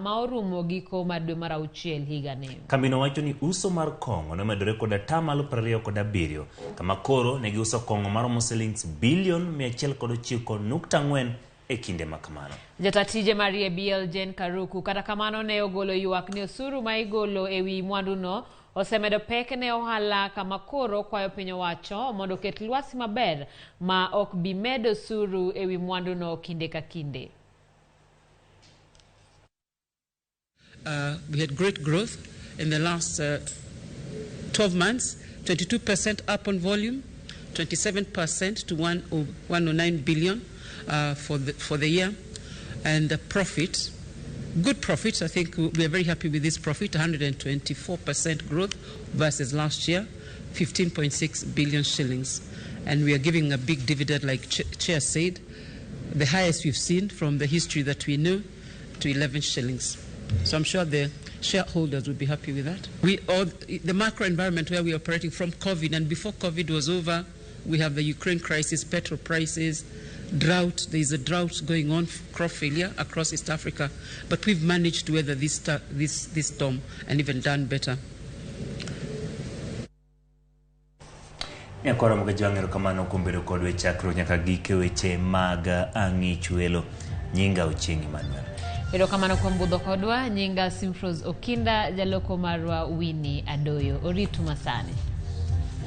ma orumo giko mar dwe mar auchiel higani. Kambino wacho ni uso mar kong'o nomedore kod atamalo 27 kama koro ne giuso kong'o maromo silings bilion 109.4 e kinde ma kamano. Jata tije mar EABL Jane Karuku kata kamano ne ogolo ywak ni osuru ma igolo e wi mwanduno osemedo pek ne ohala kama koro kwayo piny owacho mondo oket lwasi maber ma ok bi medo osuru e wi mwanduno kinde ka kinde. We had great growth in the last 12 months, 22% up on volume, 27% to 109 billion for the year, and the profit, good profit. I think we are very happy with this profit, 124% growth versus last year, 15.6 billion shillings, and we are giving a big dividend, like Chair said, the highest we've seen from the history that we know, to 11 shillings. So I'm sure the shareholders would be happy with that. The macro environment where we are operating from COVID, and before COVID was over, we have the Ukraine crisis, petrol prices, drought. There is a drought going on, crop failure across East Africa. But we've managed to weather this storm and even done better. Nyakoro Mgajwang' erokamano kuom bedo kodwa e chakruok nyaka gike weche mag Ang'ich Welo. Nyinga Ochieng' Emmanuel. Erokamano kuom budho kodwa. Nyinga Simfros Okinda, jaloko marwa Winnie Adoyo. Oritu masani.